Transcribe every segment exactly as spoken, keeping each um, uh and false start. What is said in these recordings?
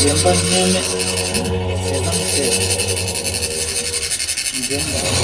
འདྲེན་པ་དམྱལ་མེད་ཞེ་སྡང་ཆེ། འདྲེན་པ།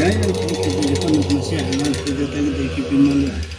ཡང་ཡང་ཁྱེད་ཀྱི་ལེགས་པ་ནང་མ་ཤེས་ཧ་ལམ་ཁྱེད་ཀྱི་ལྟ་གི་བསྡད་ཀྱི་པི་མ་ལོས།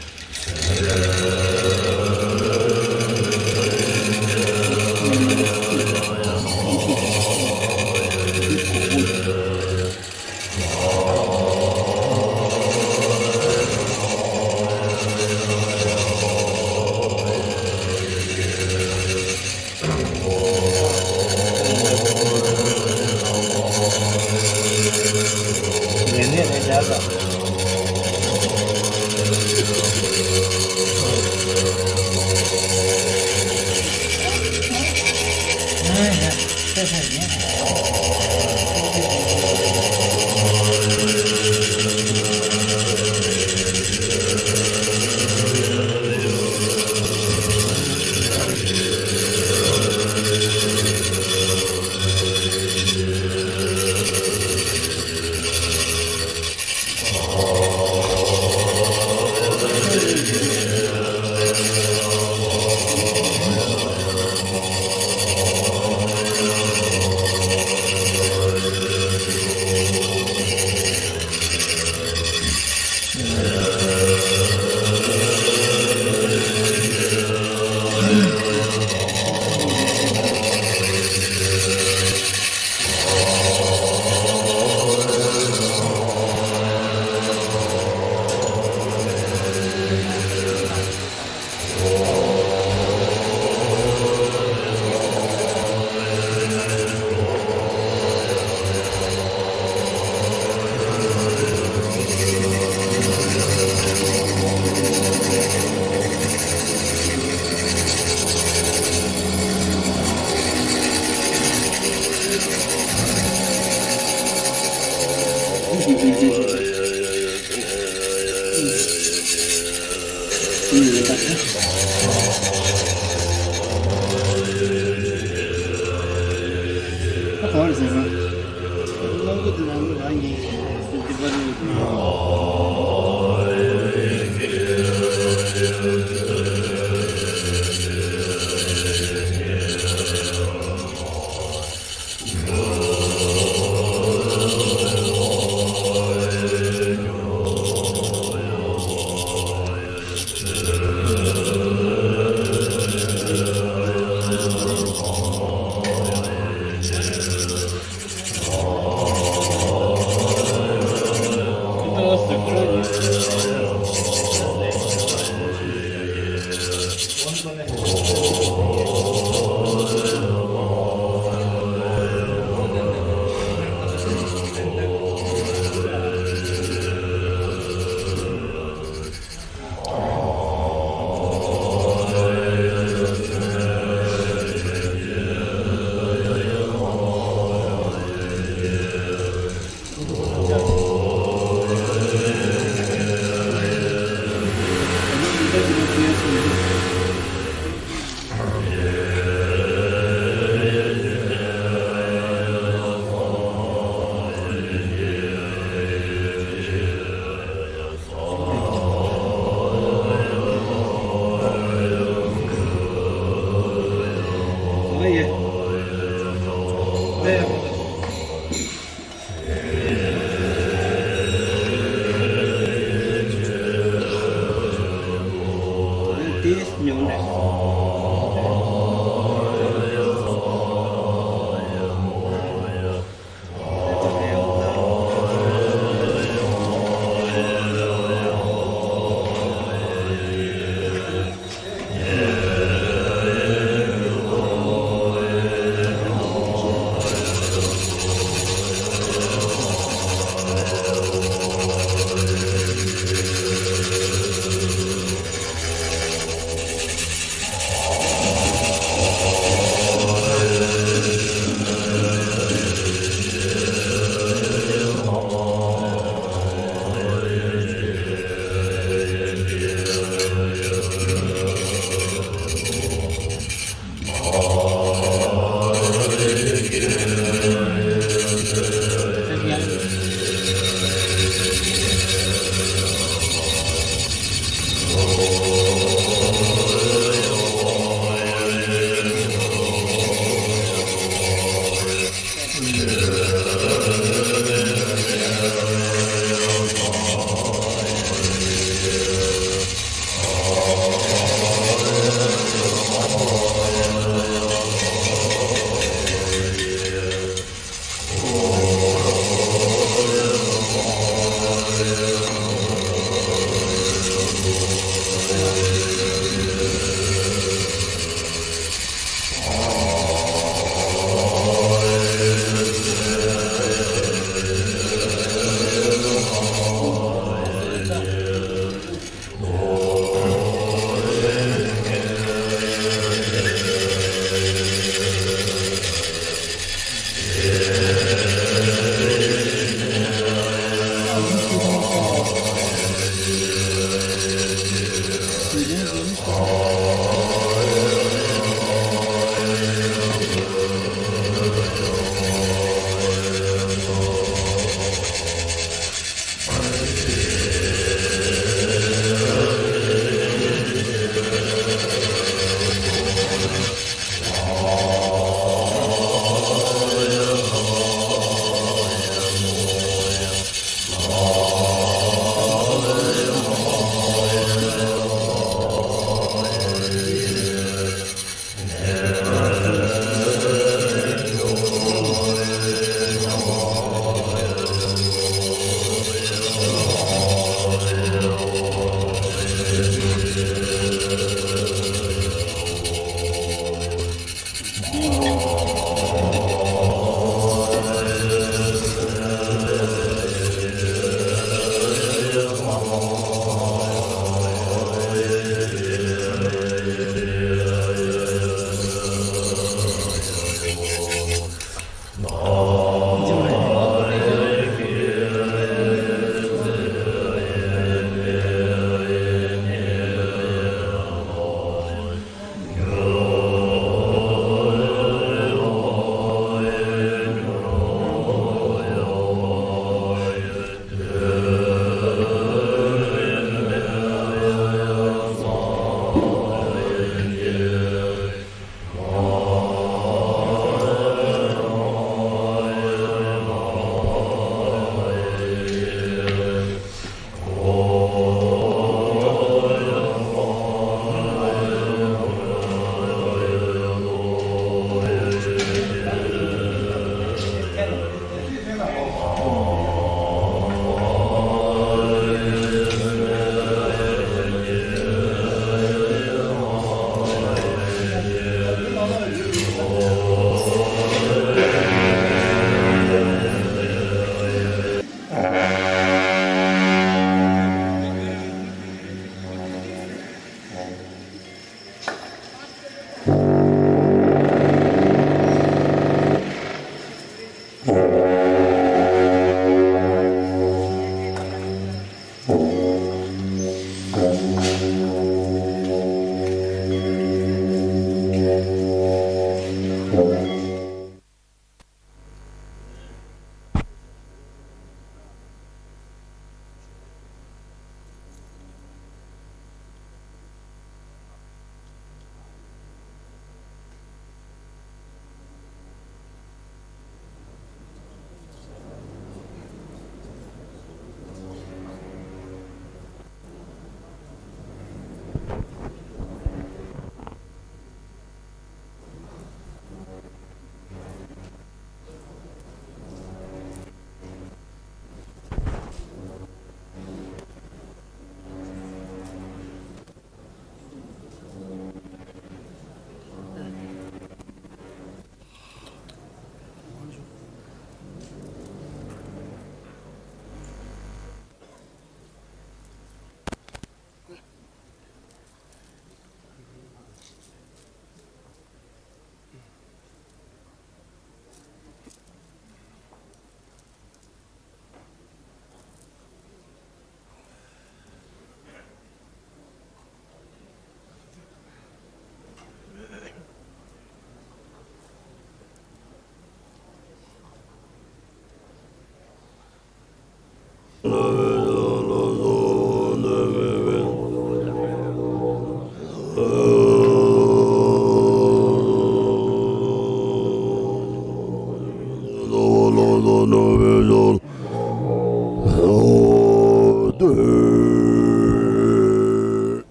དེ་ཉུང་རེད།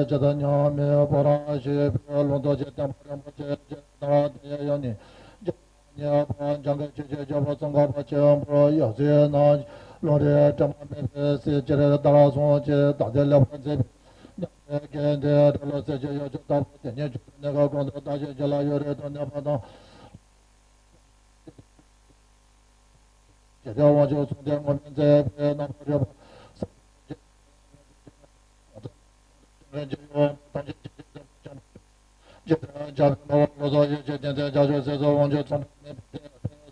ཇི་ལྟར་མཉམ་མེད་ཕོ་བྲང་ཞེས་པའི་ལུང་རྟོགས་ཀྱི་བསྟན་པ་རིན་པོ་ཆེ་ཇི་ལྟར་དེ་ཡང་ནི། ཉེ་བར་འཇམ་དཔལ་ཆོས་ཀྱི་རྒྱལ་པོ་ཙོང་ཁ་པ་ཆེན་པོར་ཡབ་སྲས་རྣམས་ཀྱིས་ལུང་རིགས་དྲི་མ་མེད་པའི་གསེར་ཕྱེ་ལྟར་གསུངས་ཀྱིས་བདག་ལྟའི་ལེགས་པར་མཛད་པའི་ཉམས་ལེན་གྱི་འདི་འབྲི་ཀློག་གསེར་གྱི་ཡོ་བྱད་ལྟ་བུ་དེ་ཉིད་ཆོས་ གནས་སྐབས་གང་དུ་བདག་གཞན་གྱི་ལ་ཡོད་རེ་དང་གནས་པ་དང་། ཇི་ལྟར་དབང་ཕྱུག་གསུང་སྟེ་ངོ་མི་མཛད་པའི་རྣམ་པར་རིག་པ། ཇི་ལྟར་འཇའ་བའི་ནོར་བུ་ལོ་ཙཱ་ཡེ་ཤེས་ལྡན་ཚེ་རྒྱ་ཆོས་སྲས་སུ་དབང་ཕྱུག་ཚངས་པ་མེད་པའི་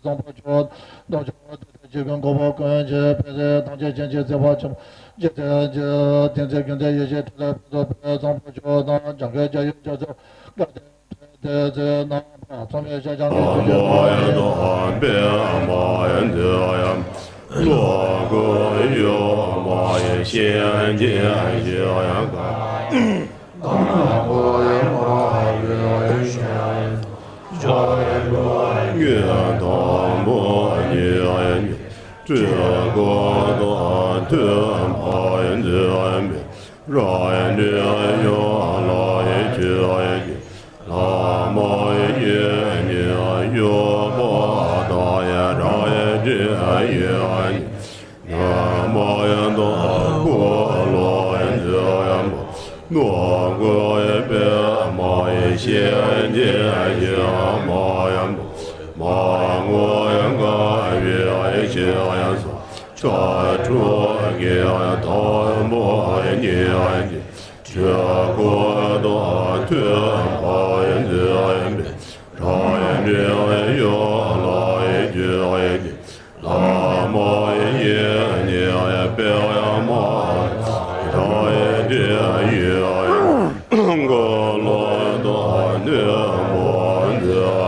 བཟང་པོ་མཆོག་དང་། ཆོས་ཏེ་ཏེ་ཇི་གི་འགོག་པ་ཀུན་བྱེད་པའི་ཐམས་ཅད་མཁྱེན་ཅིང་གཟིགས་པ་ཆེན་པོ་ཇི་ལྟར་འཇའ་ལྡན་ཚེ་ཀུན་བདེ་ཡེ་ཤེས་ཕྲིན་ལས་སྤེལ་རྫོགས་པའི་བཟང་པོ་མཆོག་དང་། འཇམ་མགོན་རྒྱལ་བའི་རྒྱལ་སྲས་དགའ་ལྡན་ཕྲིན་ལས་རྣམ་པར་མཚོན་པའི་ཞལ་བྱང་གི་ཆོས་ཀྱི་ཐུགས་རྗེ་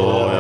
ཀུན་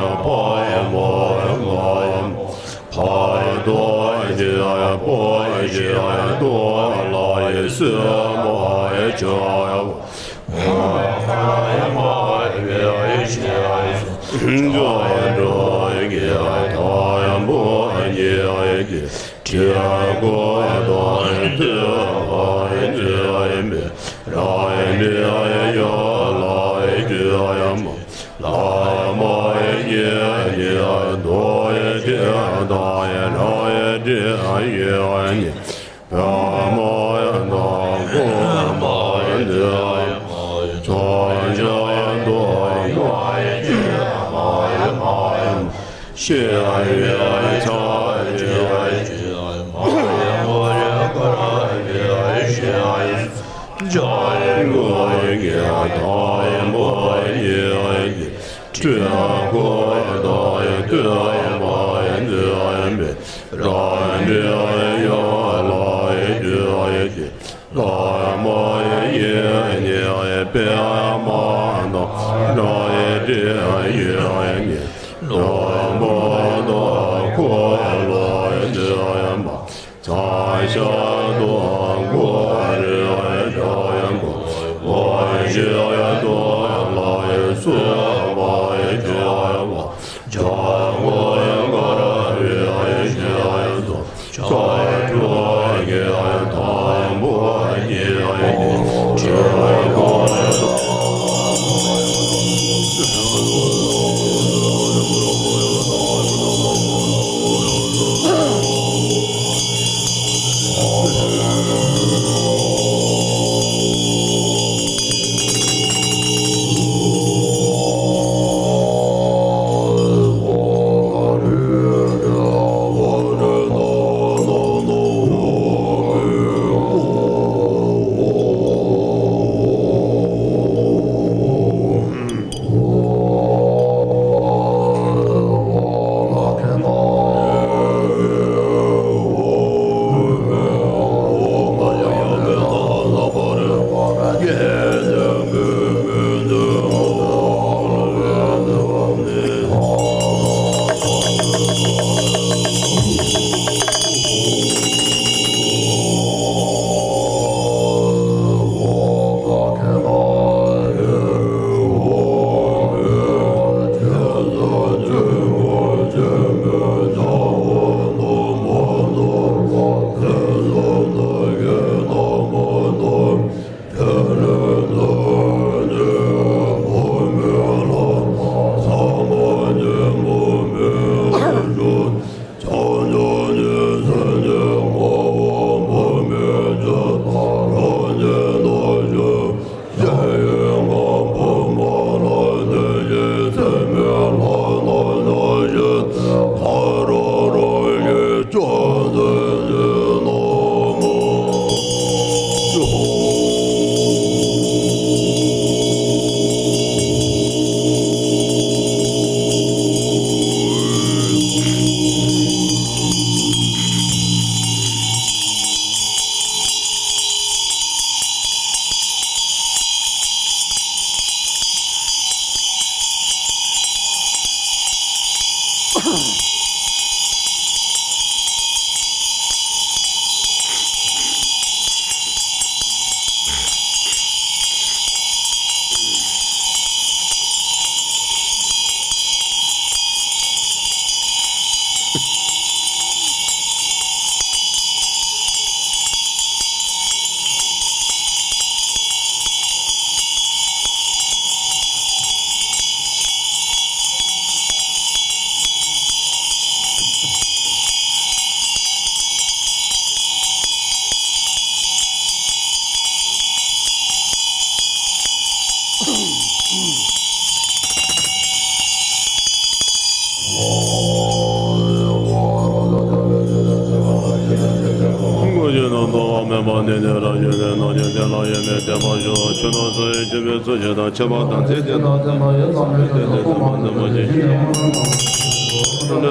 མེད་པ་འདི་ནི་རབ་ཞི་ལས་སྣང་མཆོག་དེ་ལ་ཡོད་མེད་བསྟན་པ་ཞུ། ཆོས་རྣམས་སུ་ཡི་ཆོས་པའི་ཚུལ་ཞིག་དང་། མཆོད་པ་དང་ཚིག་བརྒྱད་དང་། ཚད་མ་ཡི་ཚོགས་མེད་དེ་ཚེ་ཐོག་མ་ནས་མ་བྱས་ཤིང་།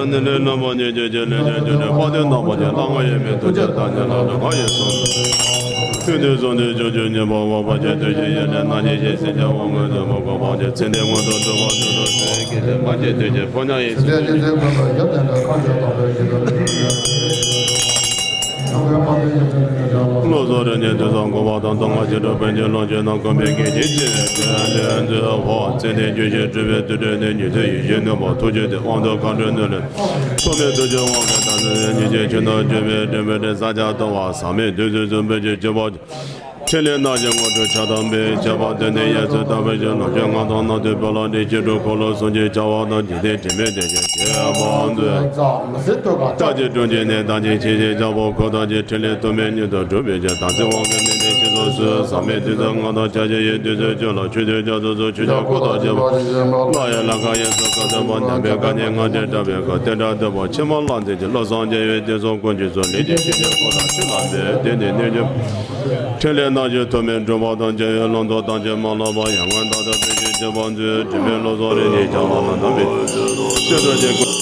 ནི་ལས་རྣམ་པ་གཉིས་ཀྱི་རྗེས་ལས་ཀྱི་རྒྱུ་ནི་དཔལ་ལྡན་རྣམ་པ་ཉིད་ལ་མངའ་ཡོད་མེད་ཐུགས་རྗེ་དང་ཉེ་ལ་འགྲོ་ཁ་ཡི་གསུང་། ཐུགས་དེ་གསུང་དེ་ཆོས་ཀྱི་སྙིང་པོ་འོད་དཔག་བྱེད་དུས་ཀྱི་ཡེ་ནས་སྣང་བརྙེས་ཤིང་སེམས་ཀྱི་དབང་མངོན་དུ་མ་གོས་པ་ཀྱི་ཚེ་འདས་མངོན་དུ་གྲུབ་པ་ཐུགས་སུ་ཆུད་ཀྱི་ལས་མ་བྱས་དུས་ཀྱི་ཕོ་ཉ་ཡི་སེམས་ཀྱི། འགོག་པ་དང་སྡོམ་པ་བྱེ་བྲག་པཎ་ཆེན་ལོངས་སྤྱོད་རྣམས་གོང་མའི་ངེས་ཀྱི་ཆེད་དུ་ལས་མཛོད་འོ། ཚེ་འདས་རྒྱུད་བཞི་སྤྲུལ་པའི་བདུད་བྲལ་ནས། ཉི་ཚེ་ཡེ་ཤེས་ནུས་པ་ཐུགས་རྗེ་སྟེ། དབང་དུ་མཁའ་འགྲོའི་ནུས་ལས་ཐོགས་མེད་ཐུགས་རྗེའི་དབང་གིས། བདག་ཉིད་ཀྱི་ཆོས་རྣམས་བརྗོད་པའི་འགྲེལ་པའི་ཕྲེང་། ས་བརྒྱ་ཐོར་བ་ཟག་མེད་བདུད་རྩིའི་ཟུར་འབེབས་ཀྱི་སྤྱོད་པ། ཕྲིན་ལས་རྣམ་བཞི་དངོས་གྲུབ་ཆ་ཚང་བའི་ཁྱད་པར་སྟོན་ཏེ། གཡས་སུ་དམ་པའི་ཆོས་རྣམས་ཀྱི་མངའ་ཐང་རྣམ་ཐོས་དཔལ་ལ་འདུད། སྐྱེ་དྲུག་འཁོར་ལོ་གསུམ་གྱི་ཆར་པ་དང་། འཇིག་རྟེན་དྲི་མེད་བདེ་ཆེན་ཁྱད་པར་མཛོད། རྟག་གཅིག་གྲོང་ཁྱེར་ནས། བདག་ཉིད་ཆེས་ཆེར་གྱུར་པ་འཁོར་དང་བཅས། ཕྲིན་ལས་ཐོགས་མེད་སྙིང་དུ་སྒྲུབ་པའི་ཕྱིར། བདག་འཛིན་དབང་གིས་མི་གནས་ཕྱིར་སོང་ཚུལ། ཟག་མེད་བདུད་རྩིའི་མངའ་ཐང་ཆ་བཞི་ཡི། བདུད་རྩིའི་ཆོས་ལ་ཆོས་སྤྱོད་རྒྱ་མཚོ་སོགས། ཆོས་སྐྱོང་སྐུ་དང་བཅས་པ་སླར་ཡང་ལམ་ཁར་གཡས་སུ་བཀའ་སྩལ་པ། གདམས་པའི་བཀའ་ཉན་སྔར་བྱས་གྲགས་པའི་བཀའ། བསྟན་དགྲ་བསྟོད་པ་ཕྱི་མ་ལྷ་མཛེས་ཀྱི། བློ་བཟང་རྒྱལ་བའི་བསྟན་སྲུང་དཀོན་མཆོག་གསུམ། ལས་ཀྱི་ཆོས་ཀྱི་འཁོར་ལོ་ཆུ་ལ་འབེབས། དེ་ནས་གནོད་སྦྱིན་ཕྲིན་ལས་རྣམ་བཞི་ཐོགས་མེད་སྒྲུབ་པ་དང་། འཇམ་དབྱངས་ཀླུ་གདུགས་དམ་ཅན་མ་ལུས་པ། ཡར་ངོའི་ཟླ་དང་སྤོས་ཀྱི་ཁྱད་པར་མཛོད། དྲི་མེད་བློ་བཟང་རིགས་ལྔའི་ཕྱག་ན་བསྣམས་པའི་ཕྱིར། ཐུགས་རྗེ་ཀུན།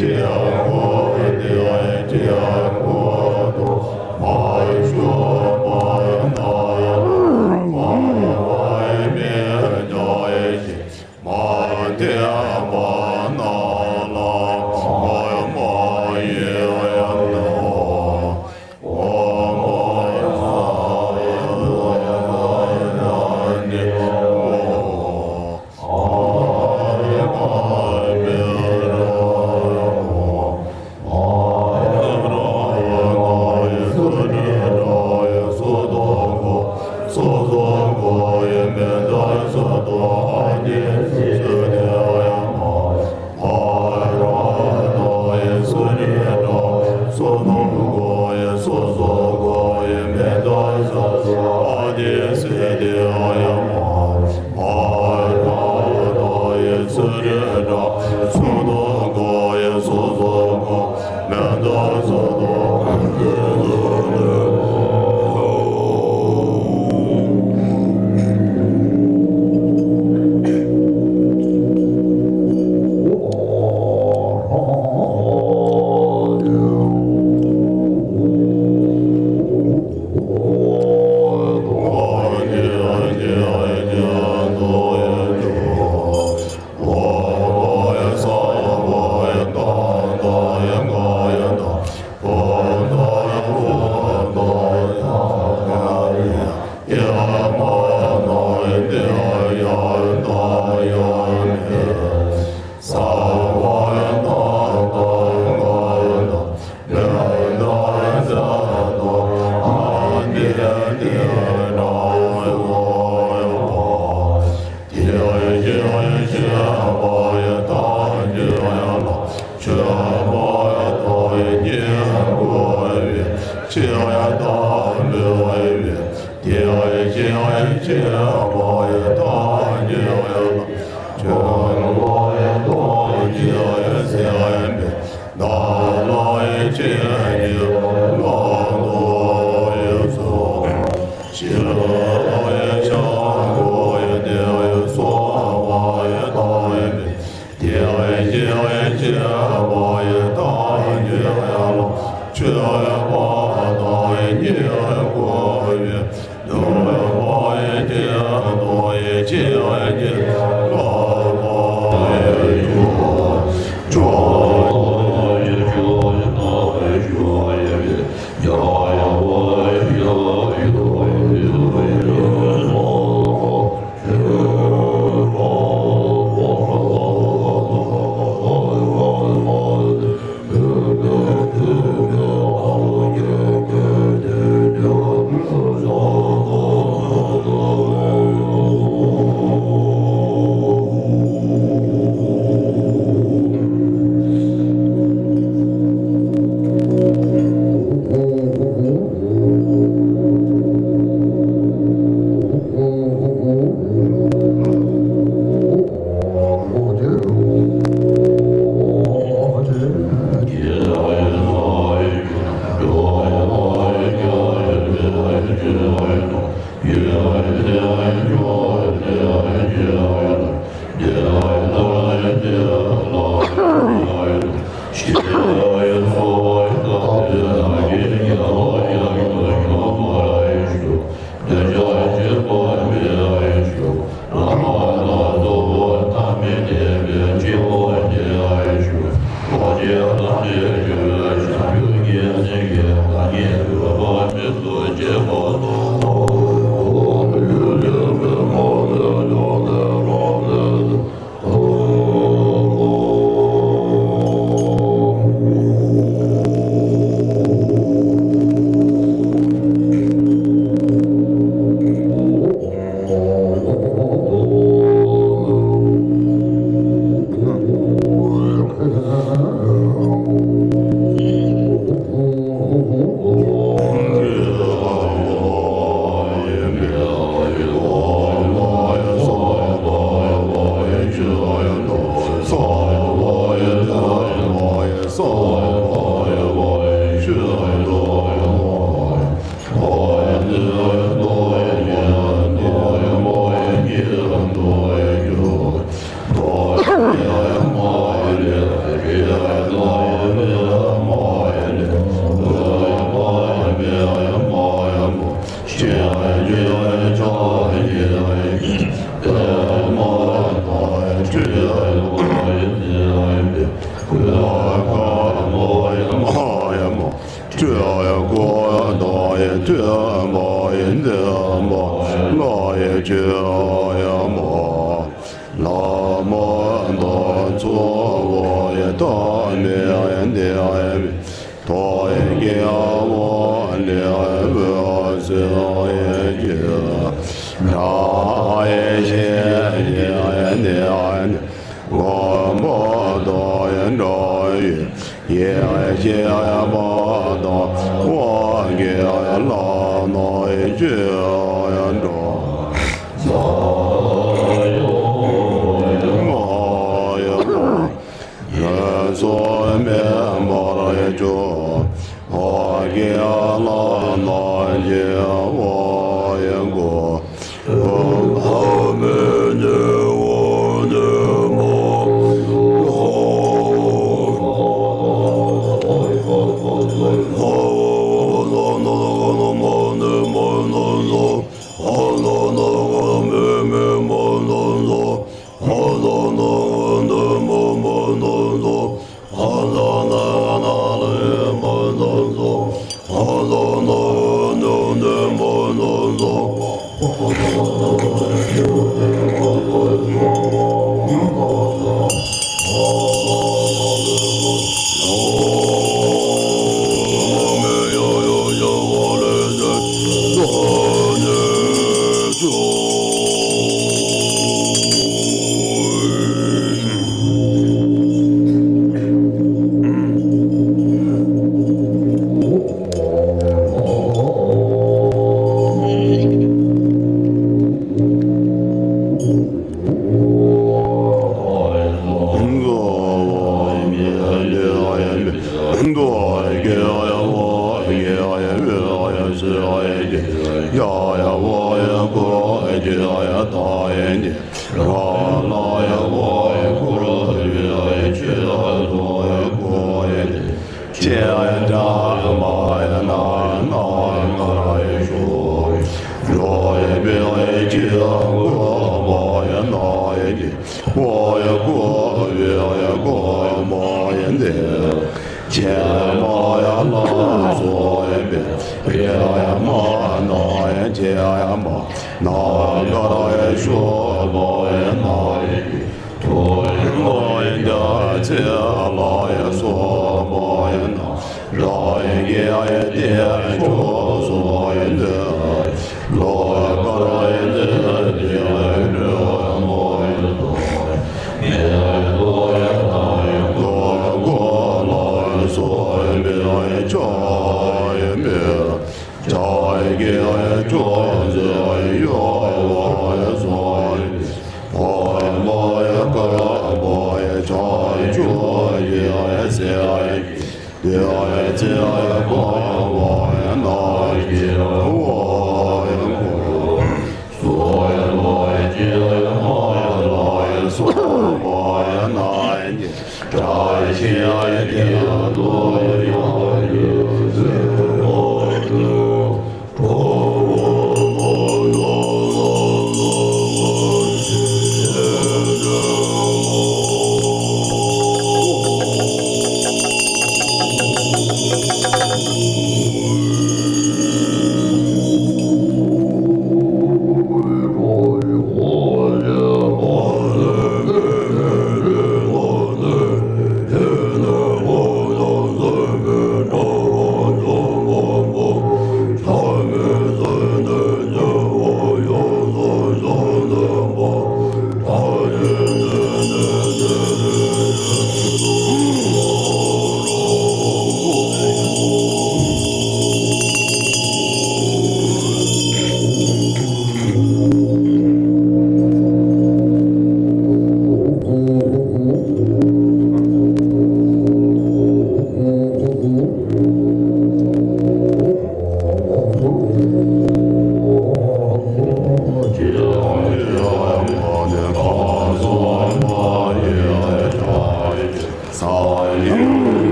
ཅེས་ཨ་ཁོ་ཨེ་ཏེ་ཨ་ཡ་ཅེས་ཨ་ཁོ་ཏོ།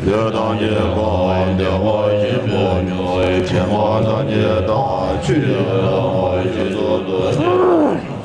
ལུས་དང་བཅས་པ་བདེ་བ་ཆེན་པོ་མྱུར་བྱེད་པ་དང་། ཆོས་ཀྱི་ཕ་རོལ་ཏུ་ཕྱིན་པ་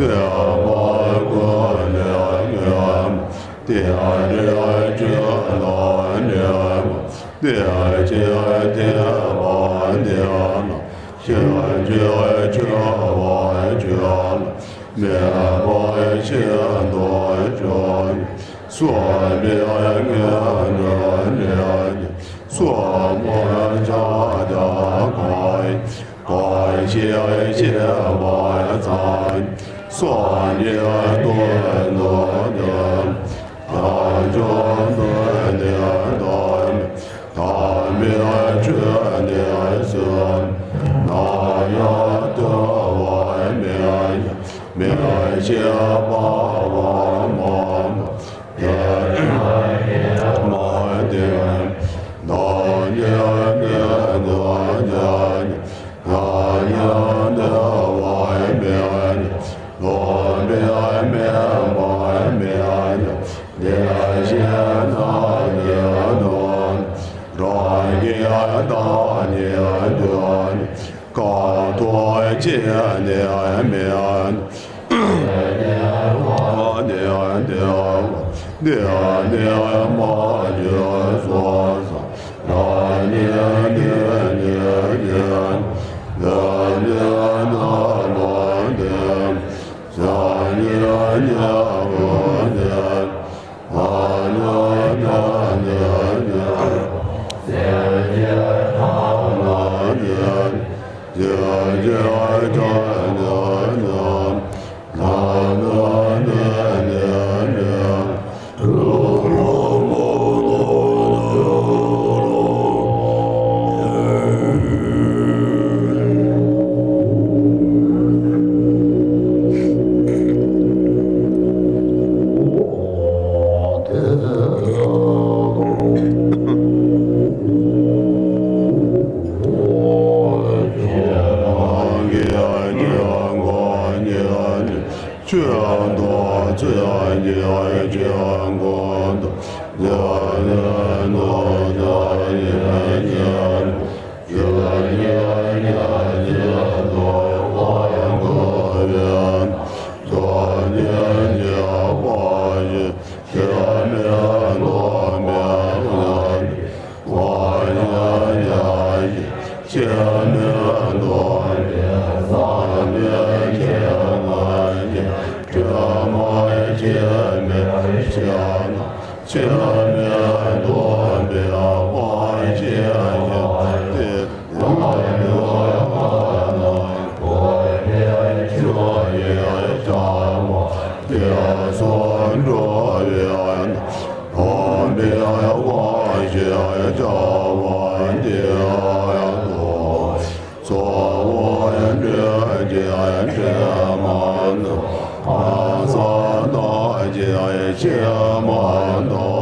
བསྟོད་པ་ཀུན་ལས་སྙན་པ། དེ་འདྲའི་ཆོས་ལ་དད་པ། དེ་ཕྱིར་དད་པ་འདི་ལ། ཕྱིན་ཅི་མཆོག་པའི་ཆོས་ལ། མོས་པ་ཤིན་ཏུ་སྐྱེ་ནས། བསམ་པའི་ངེས་འབྱུང་ནི། བསམ་པ་ཕྱག་རྒྱ་གང་། གང་ཞིག་བཞེད་པ་ཙམ། སངས་རྒྱས་བསྟན་དུ་འགྱུར། བྱང་ཆུབ་སེམས་ནི་ཐོབ་མེད། ཐོབ་པའི་ཆོས་ནི་གསུངས། ན་ཡང་ཐོས་པ་མེད། མི་ཤེས་པ་མང་པོ། དེ་ནི་མ་བསྟན་པའི། བདག་ཉིད་ནི་འདི་ཉིད་ནི། ཡང་ཡང་ཐོས་པ་མེད། ཐོབ་པའི་མོས་པ་མེད། དེ་བཞིན་ན་ཉིད་དུ། རང་གིས་བདག་ཉིད་འདུལ། གང་ཐོབ་ཅི་ནས་མེད། དེ་ནི་མ་བསྟན་པའི། དེ་ནི་མ་བརྗོད་གསུངས་སམ། རང་ཉིད་དེ་ཉིད་ཡིན། དེ་ནི་ན་མ་བསྟན། ཡང་ཉིད་ཉིད་ཀུན་ནས། ཨ་ནི་ན་ནི་ནི། སེམས་ཅན་ཐམས་ལ་ནི། སེམས་ཅན་ཐམས་ལ་ནི། ན་ནི་ནི་ནི་ནི། ཆོས་ཐམས་ཅད་ཀྱི་ཆོས་ཀུན་ཏུ།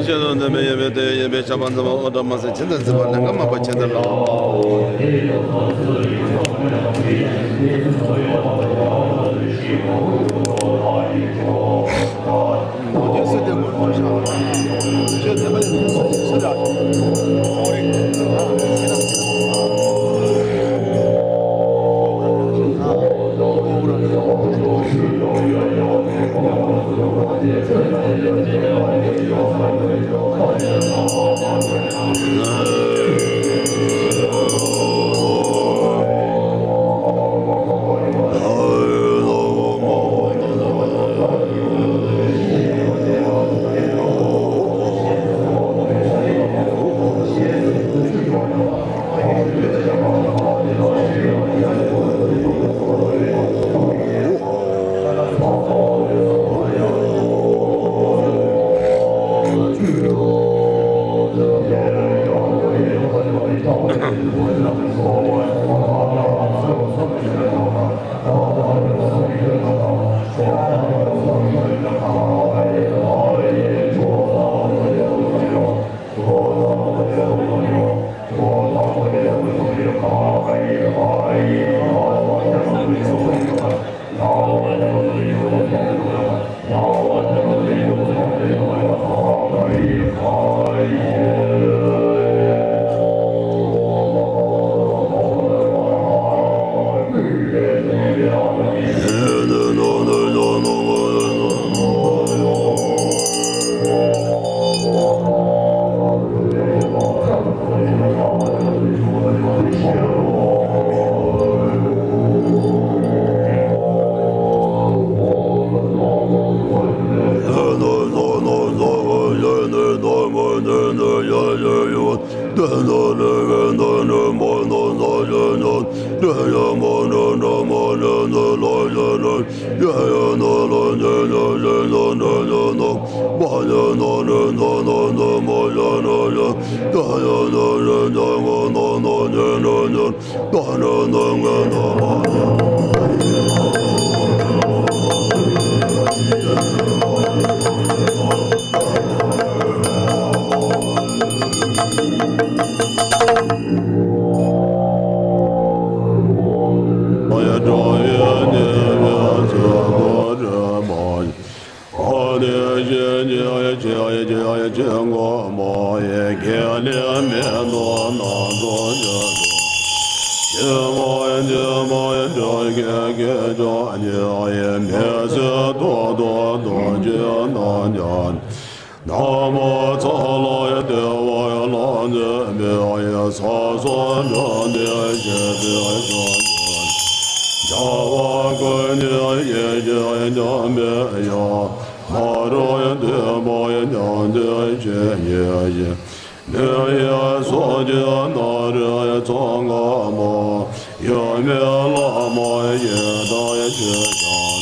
ཆེ་དང་ལྡན་པའི་ཡོན་པོས་དེ་ཡོན་པོའི་ཆབ་འབངས་འཛིན་པ་ཨོ་ཏ་མ་སེ་ཆེ་དང་འཛིན་པ་ལེན་ག་མ་པ་ཆེ་དང་ལ། ན་མོ་ཚ་ལ་ཡ་བདེ་བ་ཡ་ལ་འཛིན་པའི་ཡ་ས་སོ་འགྲོ་འདི་ཞེས་པའི་ཞོ་འཇའ་བ་ཀུན་ནས་ཡེ་ཤེས་ཉམས་པའི་ཡ་ཧ་རོ་ཡ་བདེ་བ་ཡ་ཉམས་འདི་ཞེས་ཉེ་ཡེ། ནི་ཡ་སོ་ཇི་ན་རི་ཡ་ཚང་ག་མ་ཡ་མེ་ལ་མ་ཡེ་ད་ཡ་ཅི་ཅང་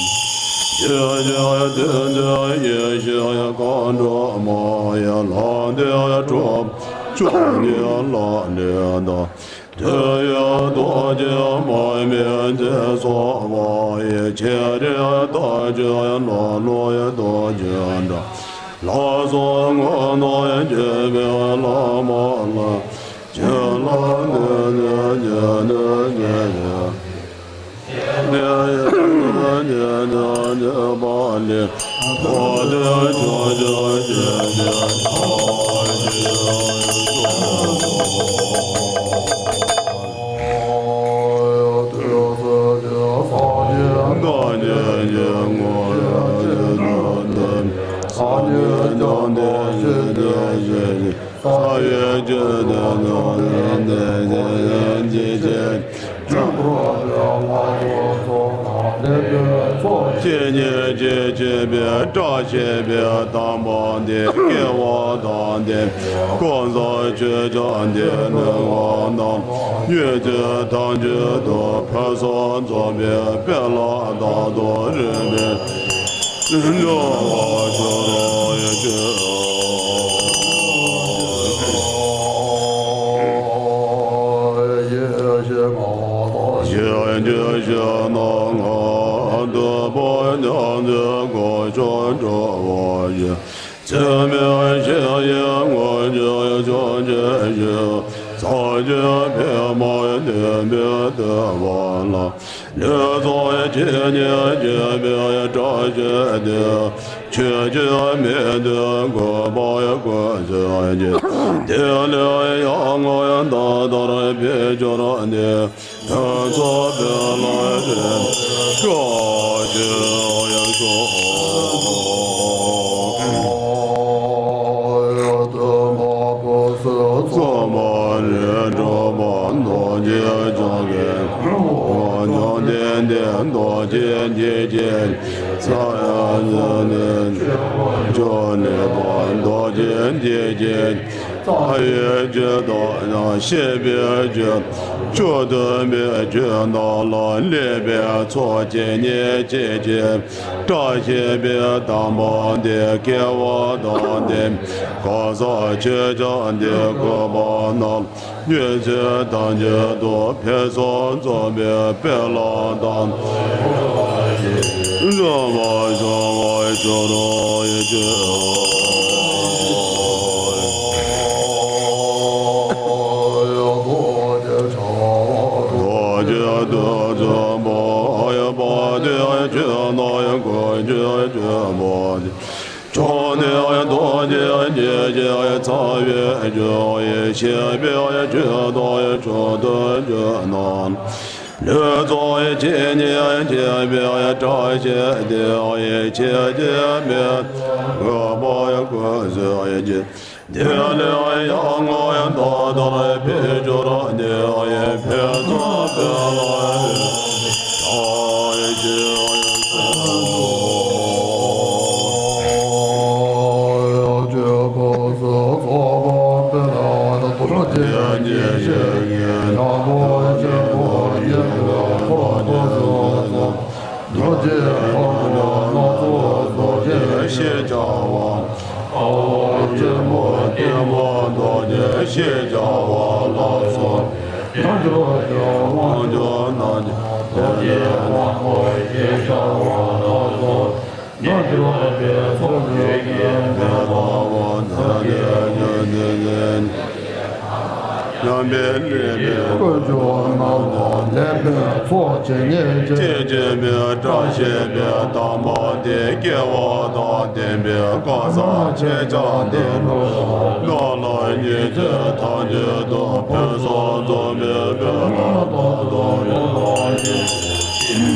ཡེ་ཡ་དེ་འདི་ཡེ་ཤེས་ཡ་ག་འགྲོ་མ་ཡ་ལ་འདི་ཡ་གྲོ་ཅོ་ཉེ་ལ་ནི་ད། དེ་ཡི་རྡོ་རྗེ་མར་མེ་མཛད་སོགས་པ་ཡི། ཁྱེད་རིག་ཐག་ཆོད་ལ་ལོ་ཡི་རྡོ་རྗེ་འདྲ། ལག་སོགས་ངོ་ནོག་ཡི་འགྱེད་པའི་ལ་མ་ལ། ཁྱེད་ལ་འདི་ནི་ཉེ་ནི་ཉེ་ཡི། ཇི་སྙེད་ཅིག་སྐྱེས་པའི་བཀྲ་ཤིས་པའི་དམ་པ་འདི། སྐྱེ་བ་དང་ལྡན་གང་ཟག་ཆོས་ཅན་འདི། ནུས་པ་དང་ཡོན་ཏན་ཐམས་ཅད་དུ་ཕུན་སུམ་ཚོགས་པའི་དཔལ་ལ་བདག་ཏུ་རེག་པའི། བདུད་པོ་ཉམས་ཏེ་གོ་ཆོད་འགྲོ་བ་ཡི། ཚད་མེད་བཤད་ཡས་མངོན་གྱུར་ཕྱོགས་བཅུའི་ཞིང་། སངས་རྒྱས་པདྨས་བསྟན་པའི་བསྟོད་པ་ལ། ལུས་རྩལ་ཇི་སྙེད་བསྐྱེད་པའི་བཀྲ་ཤིས་དེ། ཆོས་ཀྱི་མེ་དེས་གོས་པ་བཀོད་ཚུལ་གྱིས། དེ་ལས་ཡར་ངོའི་ཟླ་ལྟར་འཕེལ་གྱུར་ནས། ཕུན་ཚོགས་པའི་ལམ་དེར་བཀྲ་ཤིས་ཤོག། ཐོག་མར་རིགས་དྲུག་པ་རྡོ་རྗེ་འཆང་གི་དབང་ཕྱུག་དམ་ལྡན་རྡོ་རྗེ་འཇིགས་བྱེད་ཀྱི་ཕྱག་གཡས་ནས་མཆོག་ནས་པ་རྡོ་རྗེ་འཇིགས་བྱེད་རྩ་བའི་རྒྱུད་དང་ཡང་ཤེས་པའི་རྒྱུད། བཅུ་བདུན་པའི་རྒྱུད་རྣམས་ལ་སླེབས་པའི་ཚོགས་ཇི་སྙེད་ཅིག་གིས། བཀྲ་ཤིས་པའི་དམ་པ་འདི་སྐལ་བ་དང་ལྡན། གང་ཟག་ཆོས་ཀྱང་འདི་གོས་པ་རྣམས། མྱོས་བྱེད་དང་བཅས་དུ་ཕུན་སུམ་ཚོགས་པའི་དཔལ་ལ་དམ་པ་བཞུགས་པར་གྱུར་ཅིག། རྡོ་རྗེ་བདུད་རྩི་འབར་བ་དེས། ཆོས་རྣམས་ཀུན་གྱི་ཆོས་དཔལ། ཕྱོགས་ནས་རྡོ་རྗེ་འཇིགས་བྱེད་ཚངས་པའི་རྒྱུ་ཡི། ཞེས་པའི་ཆོས་དང་མཆོག་ཏུ་གྱུར་ནས། ལུས་རྩལ་ཇི་སྙེད་བསྐྱེད་པའི་བཀྲ་ཤིས་དེ་ཡི། ཆོས་ཀྱི་མེ་དེས་གོས་པ་བཀོད་ཚུལ་གྱིས། དེ་ལས་ཡར་ངོའི་ཟླ་ལྟར་འཕེལ་གྱུར་ནས། ཕུན་ཚོགས་པའི་ལམ་དེར་བཀྲ་ཤིས་ཤོག། ཆོས་སྐུ་གསུང་ཚོགས་པ་སྤེལ་ལ། རྡོ་རྗེ་འཇིགས་བྱེད་ཀྱི་ཉམས་པ་ཆེན་པོ་ཡི། ཕུན་ཚོགས་པའི་རྡོ་རྗེ་འཆང་གི་སྣ་ཚོགས་རྡོ་རྗེ་ཞེས་བྱ་བ། དཔའ་བོ་ཆེན་པོ་བསྟན་པ་རྡོ་རྗེ་ཞེས་བྱ་བ་ལ་སོགས། དལ་འབྱོར་གྱི་དབང་ཕྱུག་རྣམས་ཀྱང་རྡོ་རྗེ་དབང་པོ་ཞེས་བྱ་བ་ལ་སོགས། རྣལ་འབྱོར་པའི་ཚོགས་ཀྱིས་མི་ཕམ་པ། ཐམས་ཅད་མཁྱེན་པའི་ཉམས་པའི་ལེགས་པའི་དཀོན་མཆོག་རྣམས་དང་ལྡན་པའི་ཚོགས་ཇི་སྙེད་ཅིག། ཐེག་ཆེན་པའི་བཀྲ་ཤིས་པའི་དམ་པ་དེས། སྐལ་བ་དང་ལྡན་པའི་གང་ཟག་ཆེ་ཆུང་དེ་རྣམས་ལ་ཉེ་ཚེ་ཐམས་ཅད་དུ་ཕུན་སུམ་ཚོགས་པའི་དཔལ་ལ་དམ་པ་བཞུགས་པར་གྱུར་ཅིག།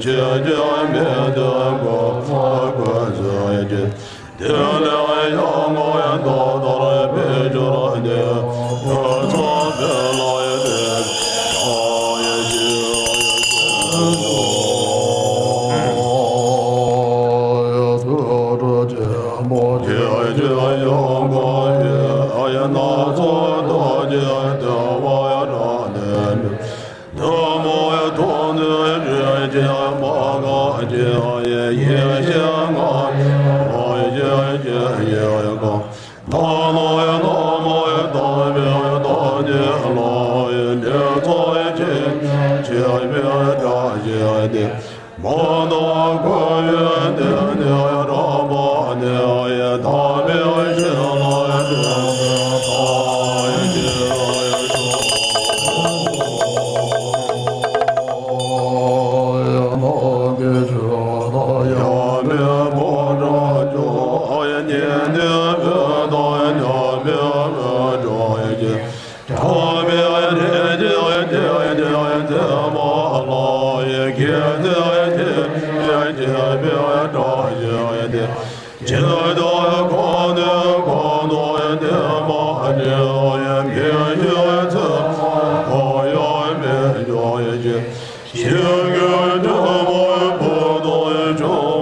ཆོས་ཀྱི་མེ་དེས་གོས་པ་བཀོད་ཚུལ་གྱིས། དེ་ལས་ཡར་ངོའི་ཟླ་ལྟར་འཕེལ་གྱུར་ནས། ཕུན་ཚོགས་པའི་ལམ་དེར་བཀྲ་ཤིས་ཤོག། ཐུགས་རྗེ་ཆེན་པོ་ཆེ་ཆུང་ཡོངས་བསྐོར་བའི། སྣ་ཚོགས་རྡོ་རྗེ་བསྟོད་པ་དང་ལྡན་པའི། ཐུན་མོང་ཐོབ་ནས་རིན་ཆེན་མ་གང་ཅན། ཡེ་ཤེས་ལྔ་ཡི་རང་བཞིན་ཅན་ཞིང་ཁམས། ནམ་མཁའི་ནམ་མཁའི་མཐའ་ནས་ལྷུང་བའི་ལྷ་ཡི་ལས་ཚོགས་ཀྱིས་མཆོད་པའི་བཀྲ་ཤིས་དེ། མ་དང་ཕོ་བའི་སྡེ་སྣོད་རྣམ་པ་ནས། ཐ་མལ་ཕྱིར་ལ་འདྲེན་པའི་ཐབས་ཤེས་ཤོག། ནམ་མཁའི་ཆུ་ནང་ཡང་མེད་པར་སྦྲང་ཆུ་ཡི། ཉེ་གནས་འོད་དང་མཉམ་པའི་འོད་འཕྲོ་ཡི། ཐ་མལ་རིགས་ཀྱི་སྡེ་སྣོད་མཐའ་ལ་ཡི། སྐད་ཅིག་གཅིག་གིས་བསྐྱེད་པའི་བཀྲ་ཤིས་དེ། ཇི་ལྟར་གང་ནས་གང་དུ་བསྟན་པ་འདི་ཡི། མི་ཤིགས་ཚེ་གང་ཡང་མི་འཆུགས་ཤིང་། ཞིང་གི་འབྲས་བུ་ཕུན་དང་བྱུང་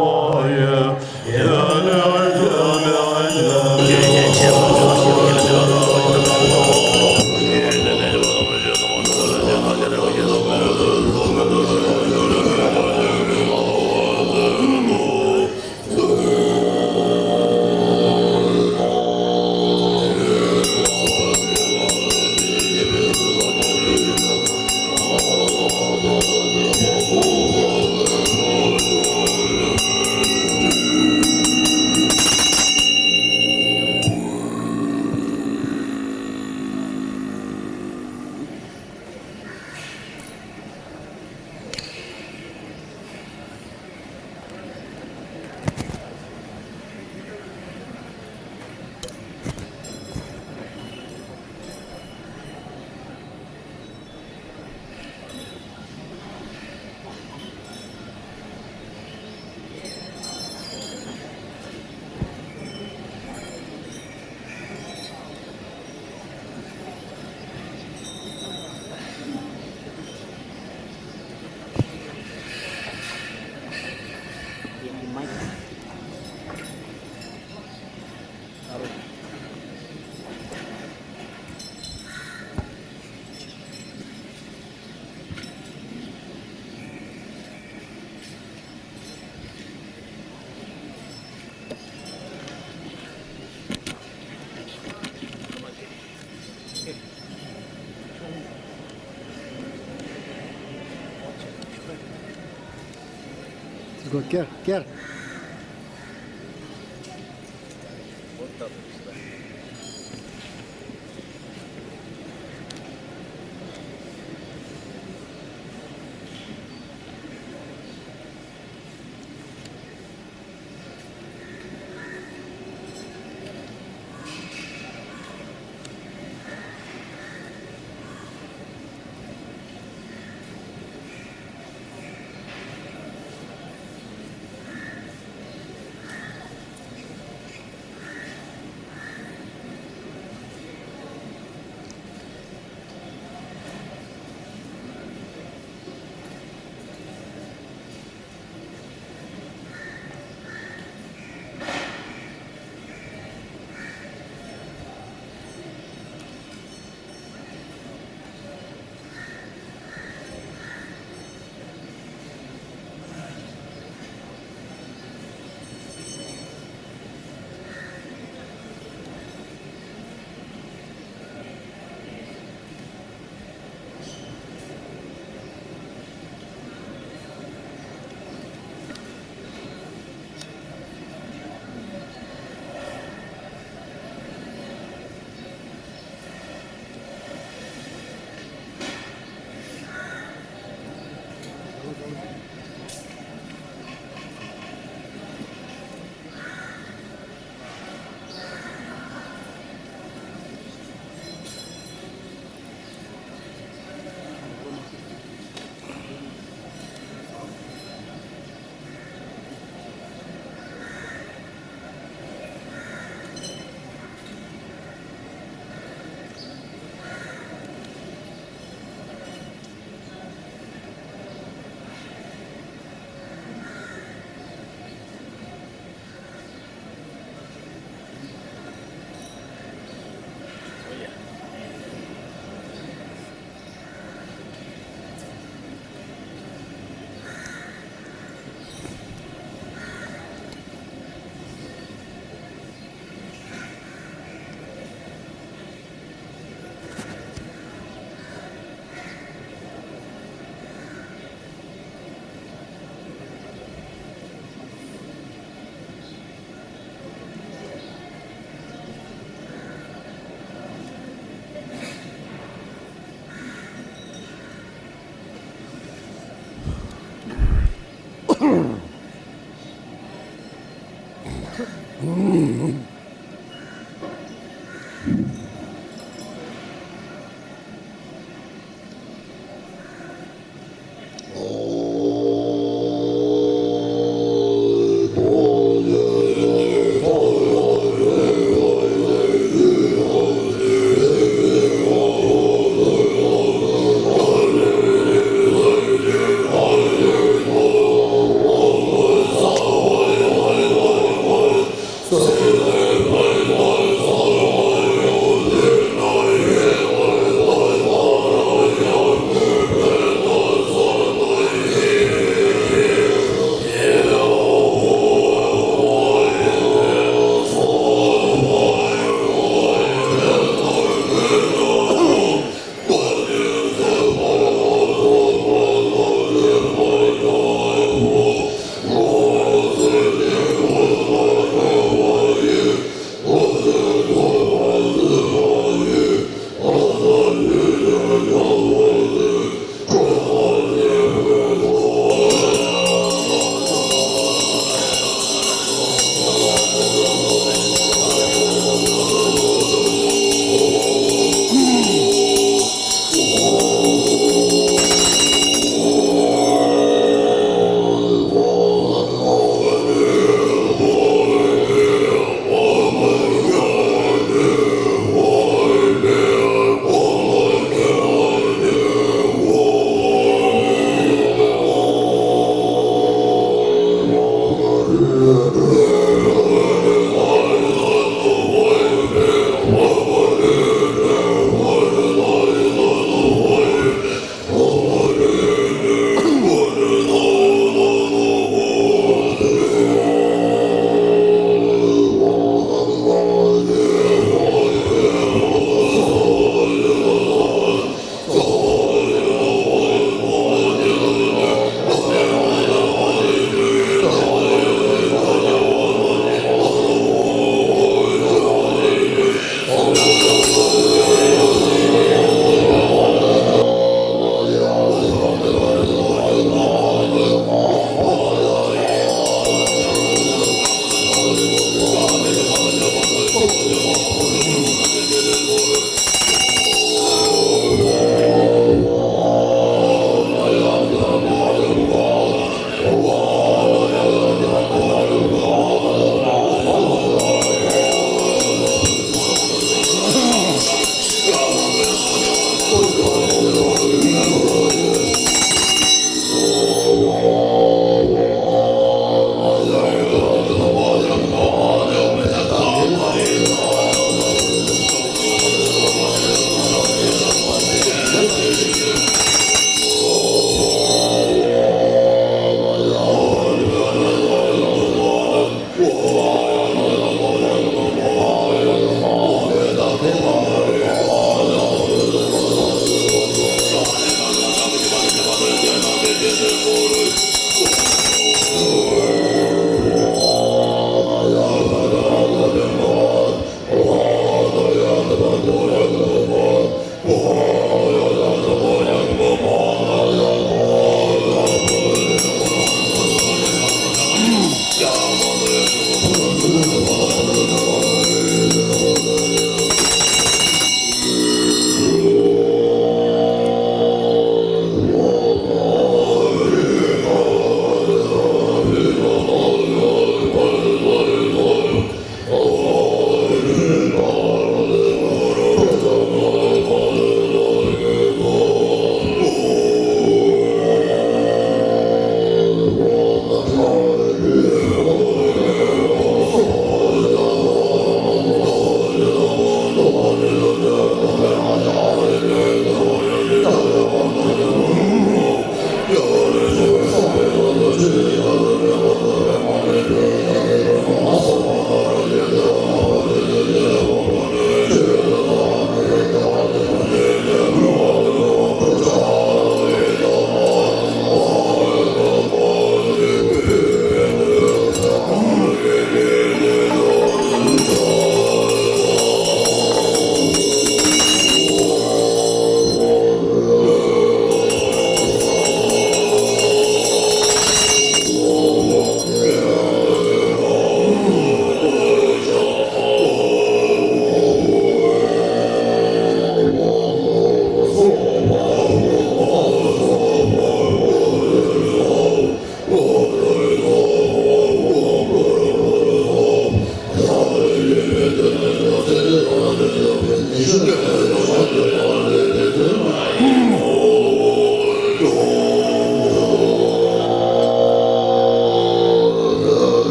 ཀེར་ཀེར།